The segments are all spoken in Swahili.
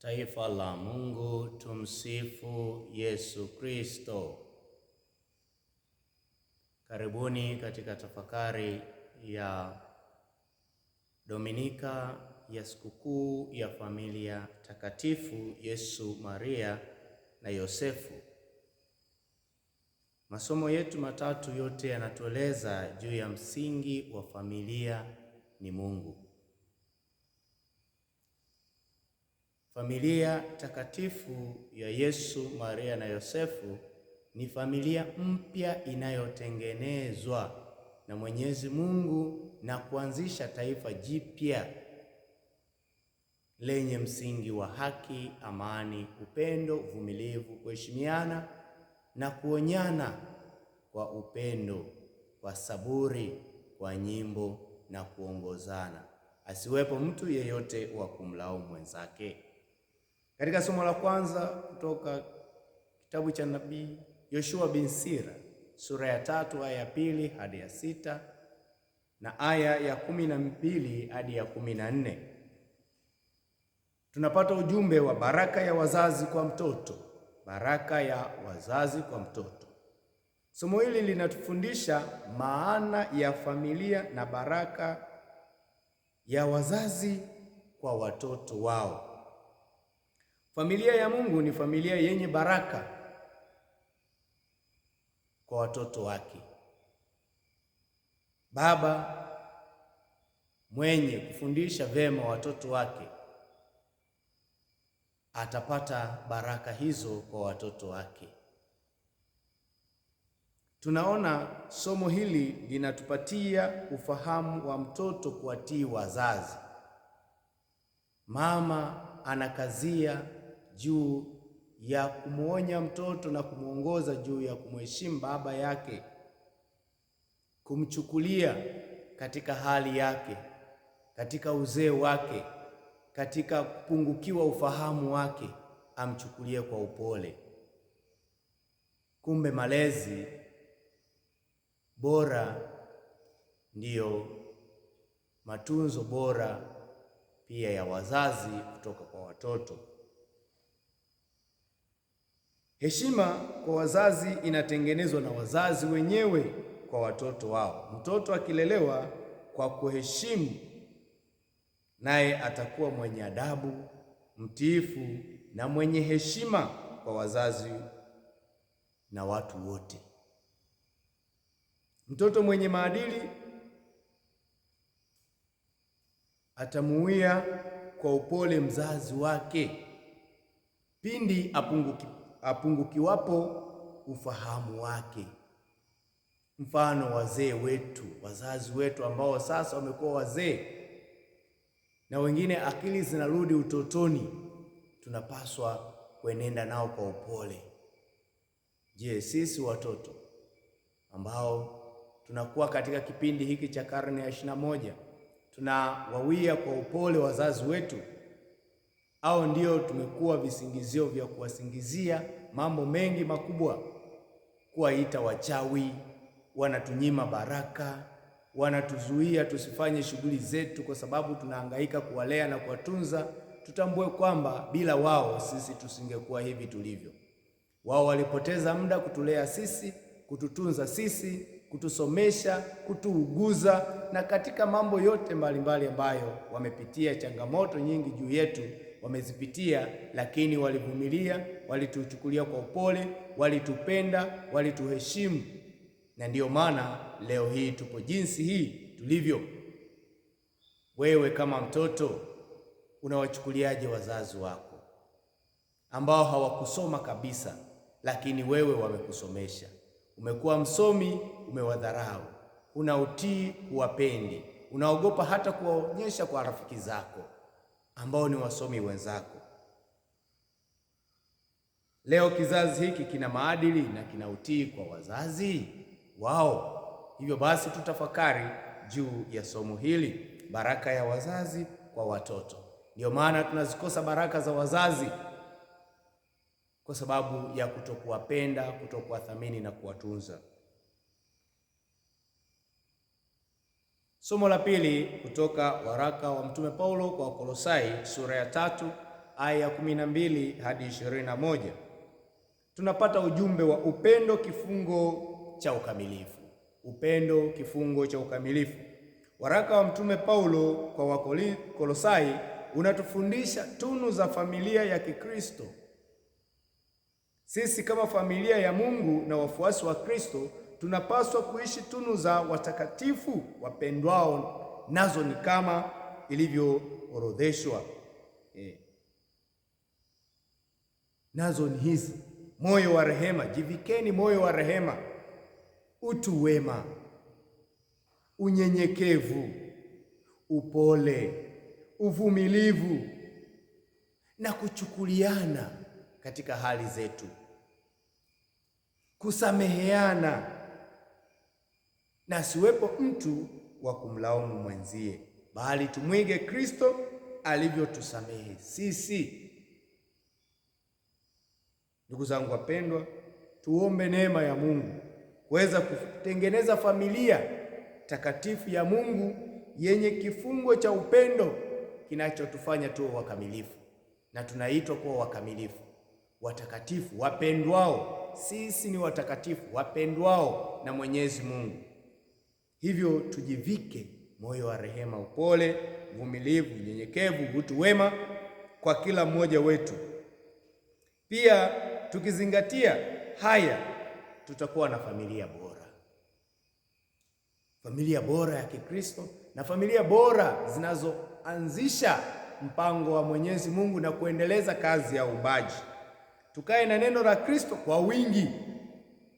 Taifa la Mungu, tumsifu Yesu Kristo. Karibuni katika tafakari ya Dominika ya sikukuu ya familia takatifu Yesu, Maria na Yosefu. Masomo yetu matatu yote yanatueleza juu ya msingi wa familia ni Mungu. Familia takatifu ya Yesu, Maria na Yosefu ni familia mpya inayotengenezwa na Mwenyezi Mungu na kuanzisha taifa jipya lenye msingi wa haki, amani, upendo, uvumilivu, kuheshimiana na kuonyana kwa upendo, kwa saburi, kwa nyimbo na kuongozana, asiwepo mtu yeyote wa kumlaumu mwenzake. Katika somo la kwanza kutoka kitabu cha nabii Yoshua bin Sira sura ya 3 aya ya 2 hadi ya 6 na aya ya 12 hadi ya 14, tunapata ujumbe wa baraka ya wazazi kwa mtoto. Baraka ya wazazi kwa mtoto. Somo hili linatufundisha maana ya familia na baraka ya wazazi kwa watoto wao. Familia ya Mungu ni familia yenye baraka kwa watoto wake. Baba mwenye kufundisha vyema watoto wake atapata baraka hizo kwa watoto wake. Tunaona somo hili linatupatia ufahamu wa mtoto kuwatii wazazi. Mama anakazia juu ya kumwonya mtoto na kumwongoza juu ya kumheshimu baba yake, kumchukulia katika hali yake, katika uzee wake, katika kupungukiwa ufahamu wake, amchukulie kwa upole. Kumbe malezi bora ndiyo matunzo bora pia ya wazazi kutoka kwa watoto. Heshima kwa wazazi inatengenezwa na wazazi wenyewe kwa watoto wao. Mtoto akilelewa kwa kuheshimu, naye atakuwa mwenye adabu, mtiifu na mwenye heshima kwa wazazi na watu wote. Mtoto mwenye maadili atamuia kwa upole mzazi wake pindi apungukiwapo ufahamu wake. Mfano, wazee wetu, wazazi wetu ambao sasa wamekuwa wazee na wengine akili zinarudi utotoni, tunapaswa kuenenda nao kwa upole. Je, sisi watoto ambao tunakuwa katika kipindi hiki cha karne ya 21 tunawawia kwa upole wazazi wetu, au ndio tumekuwa visingizio vya kuwasingizia mambo mengi makubwa, kuwaita wachawi, wanatunyima baraka, wanatuzuia tusifanye shughuli zetu kwa sababu tunahangaika kuwalea na kuwatunza. Tutambue kwamba bila wao sisi tusingekuwa hivi tulivyo. Wao walipoteza muda kutulea sisi, kututunza sisi, kutusomesha, kutuuguza na katika mambo yote mbalimbali ambayo wamepitia changamoto nyingi juu yetu wamezipitia, lakini walivumilia, walituchukulia kwa upole, walitupenda, walituheshimu, na ndiyo maana leo hii tupo jinsi hii tulivyo. Wewe kama mtoto unawachukuliaje wazazi wako ambao hawakusoma kabisa, lakini wewe wamekusomesha? Umekuwa msomi, umewadharau, una utii, huwapendi, unaogopa hata kuwaonyesha kwa rafiki zako ambao ni wasomi wenzako. Leo kizazi hiki kina maadili na kina utii kwa wazazi wao. Hivyo basi tutafakari juu ya somo hili, baraka ya wazazi kwa watoto. Ndiyo maana tunazikosa baraka za wazazi kwa sababu ya kutokuwapenda, kutokuwathamini na kuwatunza. Somo la pili kutoka waraka wa Mtume Paulo kwa Wakolosai sura ya 3 aya ya 12 hadi 21. Tunapata ujumbe wa upendo, kifungo cha ukamilifu. Upendo, kifungo cha ukamilifu. Waraka wa Mtume Paulo kwa Wakolosai unatufundisha tunu za familia ya Kikristo. Sisi kama familia ya Mungu na wafuasi wa Kristo tunapaswa kuishi tunu za watakatifu wapendwao, nazo ni kama ilivyoorodheshwa. Nazo ni hizi: moyo wa rehema, jivikeni moyo wa rehema, utu wema, unyenyekevu, upole, uvumilivu na kuchukuliana katika hali zetu, kusameheana na asiwepo mtu wa kumlaumu mwenzie, bali tumwige Kristo alivyotusamehe sisi. Ndugu zangu wapendwa, tuombe neema ya Mungu kuweza kutengeneza familia takatifu ya Mungu yenye kifungo cha upendo kinachotufanya tuwe wakamilifu, na tunaitwa kuwa wakamilifu, watakatifu, wapendwao. Sisi ni watakatifu wapendwao na Mwenyezi Mungu. Hivyo tujivike moyo wa rehema, upole, uvumilivu, unyenyekevu, utu wema kwa kila mmoja wetu. Pia tukizingatia haya, tutakuwa na familia bora, familia bora ya Kikristo na familia bora zinazoanzisha mpango wa Mwenyezi Mungu na kuendeleza kazi ya uumbaji. Tukae na neno la Kristo kwa wingi.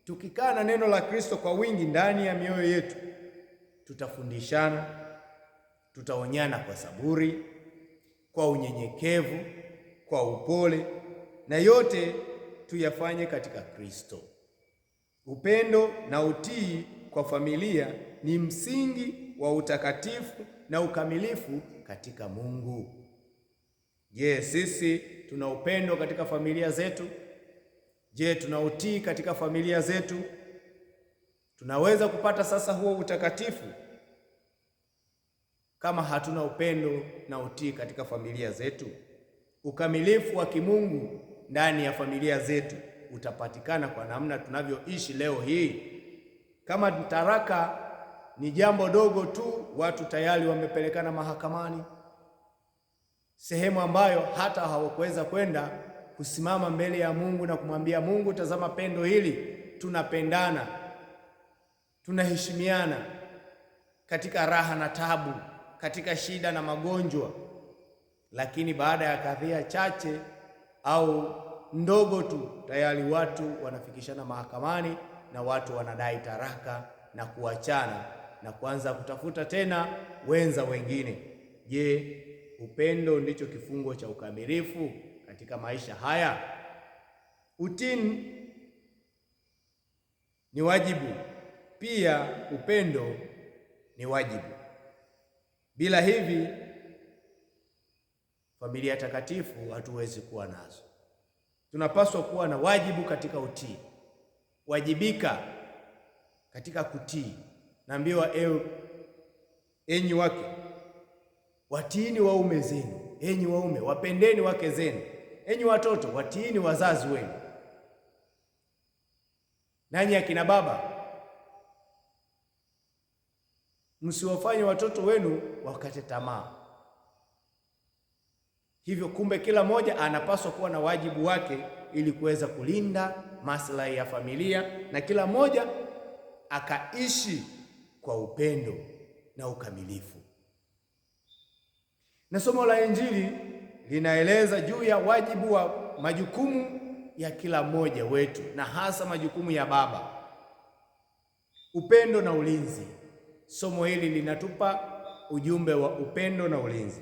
Tukikaa na neno la Kristo kwa wingi ndani ya mioyo yetu, tutafundishana, tutaonyana kwa saburi, kwa unyenyekevu, kwa upole, na yote tuyafanye katika Kristo. Upendo na utii kwa familia ni msingi wa utakatifu na ukamilifu katika Mungu. Je, sisi tuna upendo katika familia zetu? Je, tuna utii katika familia zetu? Tunaweza kupata sasa huo utakatifu kama hatuna upendo na utii katika familia zetu? Ukamilifu wa kimungu ndani ya familia zetu utapatikana kwa namna tunavyoishi leo hii. Kama taraka ni jambo dogo tu, watu tayari wamepelekana mahakamani, sehemu ambayo hata hawakuweza kwenda kusimama mbele ya Mungu na kumwambia Mungu, tazama pendo hili, tunapendana, tunaheshimiana katika raha na tabu, katika shida na magonjwa. Lakini baada ya kadhia chache au ndogo tu, tayari watu wanafikishana mahakamani na watu wanadai taraka na kuachana na kuanza kutafuta tena wenza wengine. Je, upendo ndicho kifungo cha ukamilifu katika maisha haya? Utii ni wajibu, pia upendo ni wajibu. Bila hivi familia takatifu hatuwezi kuwa nazo. Tunapaswa kuwa na wajibu katika utii, wajibika katika kutii. Naambiwa, enyi wake watiini waume zenu, enyi waume wapendeni wake zenu, enyi watoto watiini wazazi wenu. Nanyi akina baba msiwafanye watoto wenu wakate tamaa. Hivyo kumbe, kila mmoja anapaswa kuwa na wajibu wake ili kuweza kulinda maslahi ya familia na kila mmoja akaishi kwa upendo na ukamilifu. Na somo la Injili linaeleza juu ya wajibu wa majukumu ya kila mmoja wetu na hasa majukumu ya baba, upendo na ulinzi. Somo hili linatupa ujumbe wa upendo na ulinzi.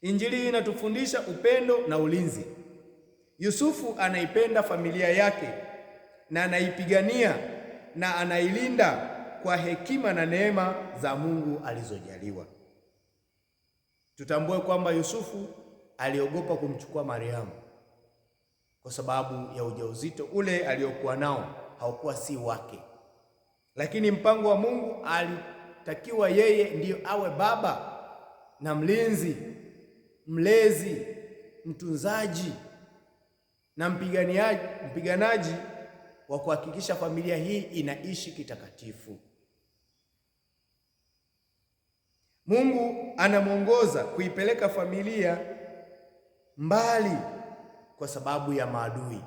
Injili inatufundisha upendo na ulinzi. Yusufu anaipenda familia yake na anaipigania na anailinda kwa hekima na neema za Mungu alizojaliwa. Tutambue kwamba Yusufu aliogopa kumchukua Mariamu kwa sababu ya ujauzito ule aliokuwa nao haukuwa si wake, lakini mpango wa Mungu alitakiwa yeye ndiyo awe baba na mlinzi, mlezi mtunzaji na mpiganaji wa kuhakikisha familia hii inaishi kitakatifu. Mungu anamwongoza kuipeleka familia mbali kwa sababu ya maadui,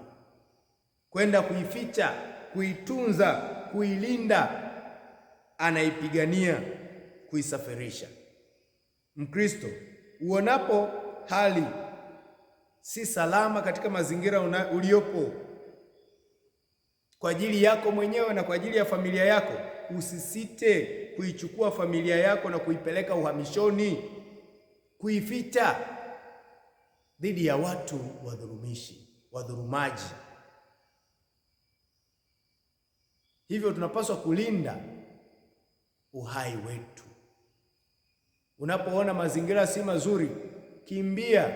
kwenda kuificha, kuitunza, kuilinda, anaipigania kuisafirisha. Mkristo, uonapo hali si salama katika mazingira uliopo, kwa ajili yako mwenyewe na kwa ajili ya familia yako, usisite kuichukua familia yako na kuipeleka uhamishoni, kuificha dhidi ya watu wadhulumishi, wadhulumaji. Hivyo tunapaswa kulinda uhai wetu. Unapoona mazingira si mazuri, kimbia.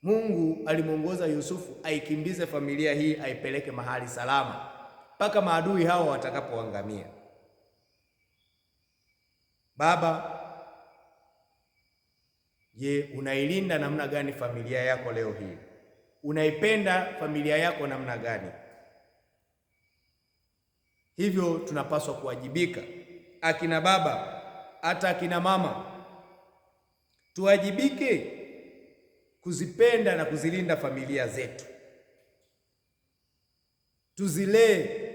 Mungu alimwongoza Yusufu aikimbize familia hii, aipeleke mahali salama mpaka maadui hao watakapoangamia. Baba, je, unailinda namna gani familia yako leo hii? Unaipenda familia yako namna gani? Hivyo tunapaswa kuwajibika, akina baba, hata akina mama, tuwajibike kuzipenda na kuzilinda familia zetu, tuzilee,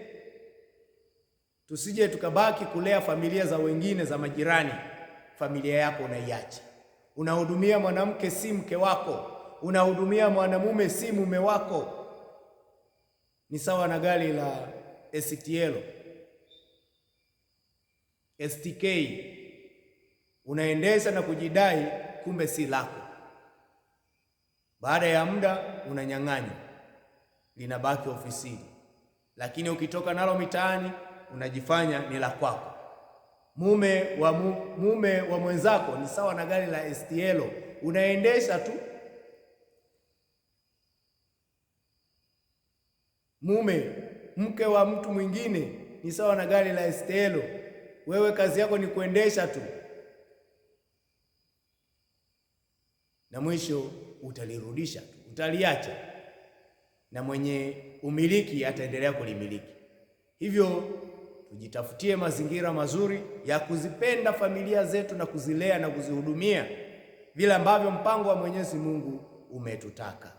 tusije tukabaki kulea familia za wengine za majirani. Familia yako unaiacha. Unahudumia mwanamke si mke wako, unahudumia mwanamume si mume wako. Ni sawa na gari la STL, STK, unaendesha na kujidai, kumbe si lako. Baada ya muda unanyang'anywa, linabaki ofisini, lakini ukitoka nalo mitaani unajifanya ni la kwako. Mume wa mwenzako ni sawa na gari la STL, unaendesha tu. Mume mke wa mtu mwingine ni sawa na gari la STL, wewe kazi yako ni kuendesha tu, na mwisho utalirudisha tu, utaliacha, na mwenye umiliki ataendelea kulimiliki. Hivyo tujitafutie mazingira mazuri ya kuzipenda familia zetu na kuzilea na kuzihudumia vile ambavyo mpango wa Mwenyezi Mungu umetutaka.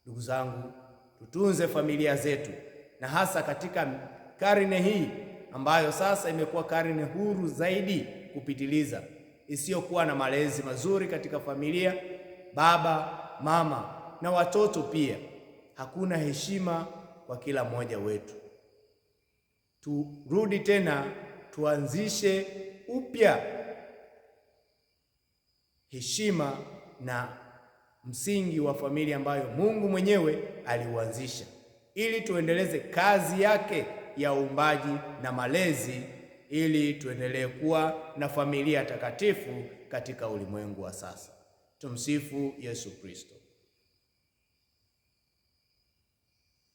Ndugu zangu, tutunze familia zetu, na hasa katika karne hii ambayo sasa imekuwa karne huru zaidi kupitiliza, isiyokuwa na malezi mazuri katika familia, baba, mama na watoto pia. Hakuna heshima kwa kila mmoja wetu. Turudi tena tuanzishe upya heshima na msingi wa familia ambayo Mungu mwenyewe aliuanzisha, ili tuendeleze kazi yake ya uumbaji na malezi, ili tuendelee kuwa na familia takatifu katika ulimwengu wa sasa. Tumsifu Yesu Kristo.